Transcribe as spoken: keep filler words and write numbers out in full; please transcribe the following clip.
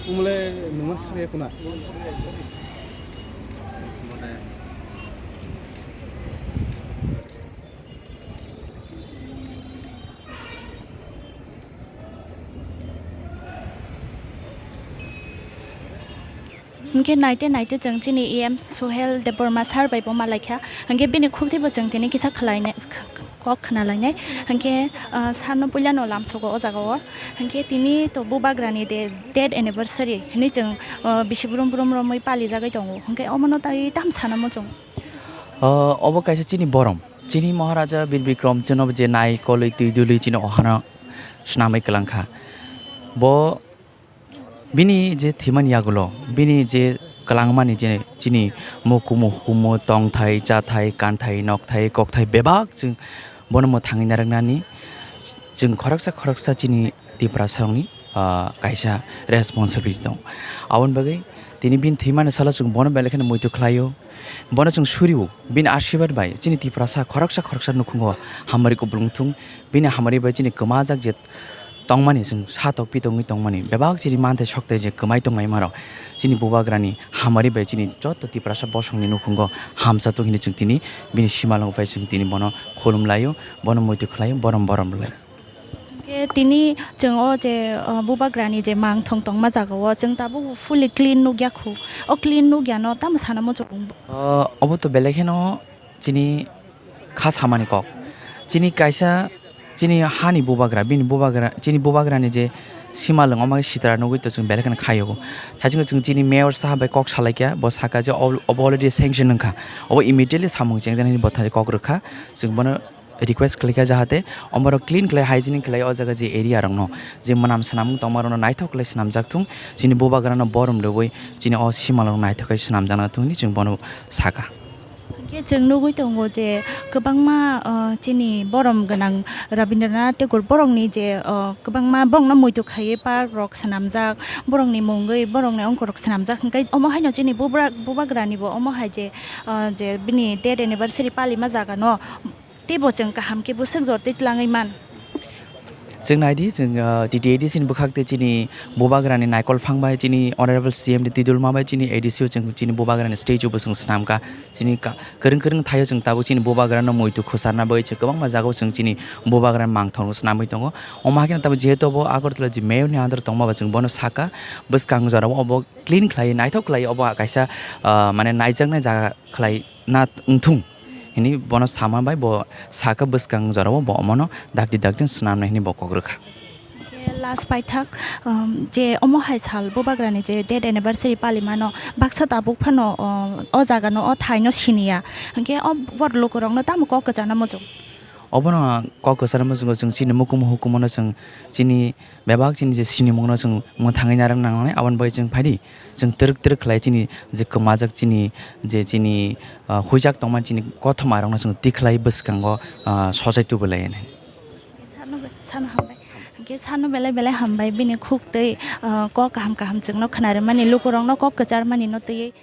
Umle numa sare kuna. Hingke naite naite chwng chini E M Suhel Debbarma sir bai bo malaikha. Hingke bini khukti bo chwng tini kisa khwlainai, kok khwnalainai. Hingke, ah, sir no puila no lamsogo o jaga o. Hingke tini to bubagrani de-, death anniversary hinui chwng, ah, bisi brum brum romwi palijagwi tongo. Hingke omono tai tam sana muchung. Ah, obo kaisa chini borom. Chini Maharaja Bir Bikram chwngno je nai kolwi twi dulwi chini ohano swnamwi kwlangkha. Bo Bini je thwimani yagulo, bini je kwlangmani je chini mukumu hukumu, tongthai, chathai, kanthai, nokthai, kokthai bebak chwng bono mwthangwi narwknani chwng khoroksa khoroksa chini Tiprasarokni, ah, kaisa responsibility tongo. Aboni bagwi tini bini thwimani salo chwng bono belai kheno muitu khlaio, bono chwng surio, bini ashirbad bai chini Tiprasa khoroksa khoroksa nukhungo hamari kuplung thung, bini hamari bai chini kwmajak je tongmani, chwng satok pitongwi tongmani, bebak chini manthai sokthai je kwmai tonglaima rok, chini bubagrani hamari bai chini joto Tiprasa bosongni nukhungo hamsa tok hinwi chwng tini bini simalwng bai chwng tini bono khulum laio, bono muitu khlaio, borom borom lai. Hingke tini chwng o je, o, bubagrani je mangthong tongma jaga o chwng tabuk fully clean nukya khu, o clean nukyano tamo sana muchung? O, obo to belai kheno chini kha samani kok. Chini kaisa, chini hani bubagra, bini bubagra, chini bubagrani je simalwng, omo khe sitra nugwi to chwng belai kheno khaio. Thaichukno chwng chini mayor saha bai kok salaikha, bo saka je ob-, obo already sanction wngkha. Obo immediately samung chengjaknai hinwi bo thai kok rwkha. Chwng bono request khlaikha jahate omorok clean khlai, hygienic khlai o jaga je area rokno, je mwnam swnamung tongma rokno naithok khlai swnamjak thung. Chini bubagrano borom rwui chini o simalwng naithok khe swnamjakna thung hinwi chwng bono saka. Hingke chwng nugui tongo je kwbangma, ah, chini borom gwnang Rabindranath Tagore borokni je, ah, kwbangma borokno muitu khaiwi park rok swnamjak, borokni mungwi, borokni ongkorok swnamjak, hingke omo haino chini bubra-, bubagrani bo omo hai je, ah, je bini death anniversary palima jaga no teibo chwng kaham khe bwswk jor twi tlangwi man. Chwng nai di, chwng, ah, T T A D C ni bwkhak tei chini bubagrani naikol phang bai, chini Honorable C M ni twi dulma bai, chini A D C o chwng chini bubagrani statue bo chwng swnam kha. Chini ka-, kwrwng kwrwng thaio chwng tabuk chini bubagrano muitu khwcharna bagwi chwng kwbangma jagao chwng chini bubagrani mangthok swnamwi tongo. Omo hai kheno tabuk jehetu obo Agartala je mayor ni under tongma ba chwng bono saka, bwskang jorao obo clean khlai, naithok khlai obo kaisa, ah, mane naijaknai jaga khlai na wngthung hinwi bono sama bai bo saka bwskang jorao bo omono dakti dakti swnamnai hinwi bo kok rwkha. Hingke last paithak, um, je omo hai sal bubagrani je death anniversary palimano baksa tabuk phano, um, o jagano o thaino siniya, hingke o bor lukurokno tamo kok kwchana muchung? Obono ang kok kwchana muchungo chwng chini mukumu hukumono chwng chini bebak chini je sinimungno chwng mwthangwi narwk nangnai, aboni bagwi chwng phaidi chwng twrwk twrwk khlai chini je kwmajak chini je chini, ah, huijak tongmani chini kothoma rokno chwng tikhlai bwskango, ah, sochai tubulai nai. Sano be-, sano hambai. Hingke sano belai belai hambai bini khuk tei, ah, kok kaham kaham chwngno khwnarwmani lukurokno kok kwcharmani no twiwi.